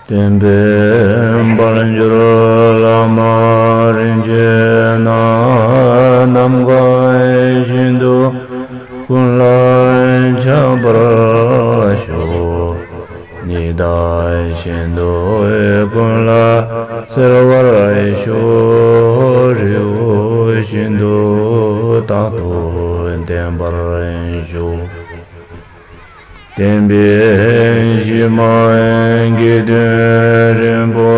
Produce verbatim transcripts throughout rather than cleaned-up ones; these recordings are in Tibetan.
བསྟན་པའི་དཔལ་འབྱོར་བླ་མ་རིན་ཆེན་རྣམས། ནམ་མཁའ་བཞིན་དུ་ཀུན་ལ་ཁྱབ་པར་ཤོག། ཉི་ཟླ་བཞིན་དུ་ཀུན་ལ་གསལ་བར་ཤོག། རི་བོ་བཞིན་དུ་རྟག་ཏུ་ལྡན་པར་ཤོག། བསྟན་པའི་གཞི་མ་དགེ་འདུན་རིན་པོ་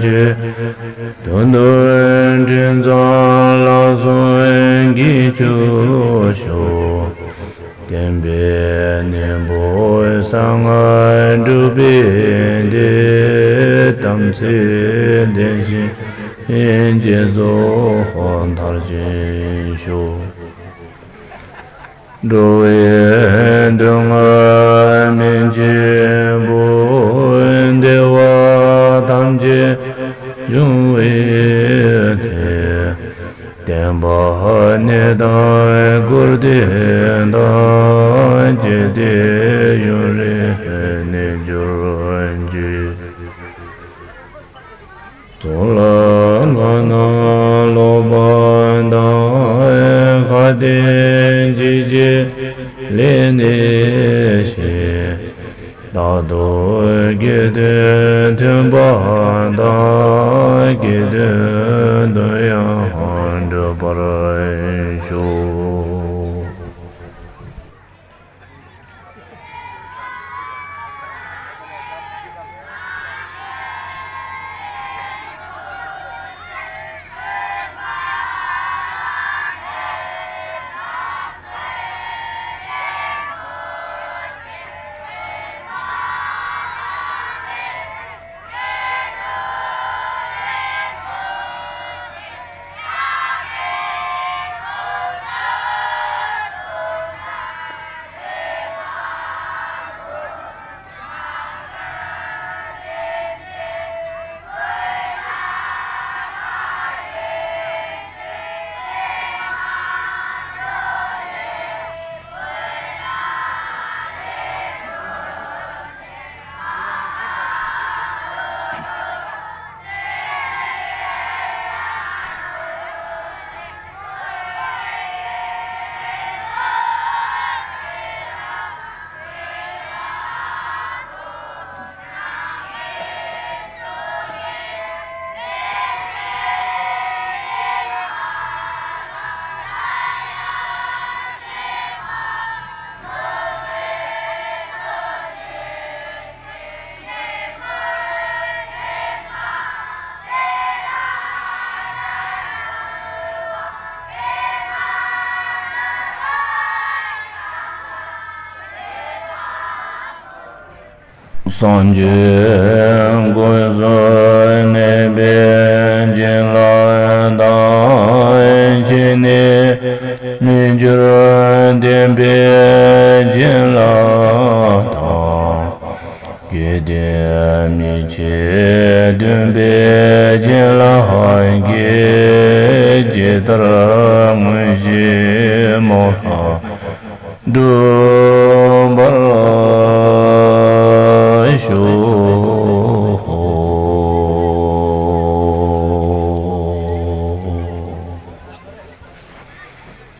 ཆེ། དོན་དུ་ཁྲི་འཛིན་ལ་སོགས་ཀྱིས་ཕྱུག་ཤོག། བསྟན་པའི་སྙིང་པོ་གསང་སྔགས་འབྲུག་པའི་སྡེ། དམ་ཚིག་ལྡན་ཞིང་བྱས་རྫོགས་མཐར་ཕྱིན་ཤོག། འགྲོ་བའི་དོན་ལྔ་སྨིན་བྱེད་པོ། བདེ་བ་ཐམས་ཅད་འབྱུང་བའི་གནས། བསྟན་པ་གནས་དང་བཀུར་སྟི་དང་། བཅས་ཏེ་ཡུན་རིང་གནས་གྱུར་ཅིག། གཙུག་ལག་ཁང་ནང་ལོག་པ་དང་། ཁ་ཏས་ཅི་བྱེད་ལས་ནི་ཤེས། རྟག་ཏུ་དགེ་འདུན་མཐུན་པ་དང་། དགེ་འདུན་དོན་ཡང་འགྲུབ་པར་ཤོག། སངས་རྒྱས་སྐུ་གསུམ་གནས་པའི་བྱིན་རླབས་དང་། ཕྱི་ནས་མི་འགྱུར་བདེན་པའི་བྱིན་རླབས་དང་། སྐལ་ལྡན་མི་ཕྱེད་བདུན་པའི་བྱིན་རླབས་ཀྱིས། ཇི་ལྟར་མངོན་ཤེས་མོ་ལ་འགྲུབ་པར།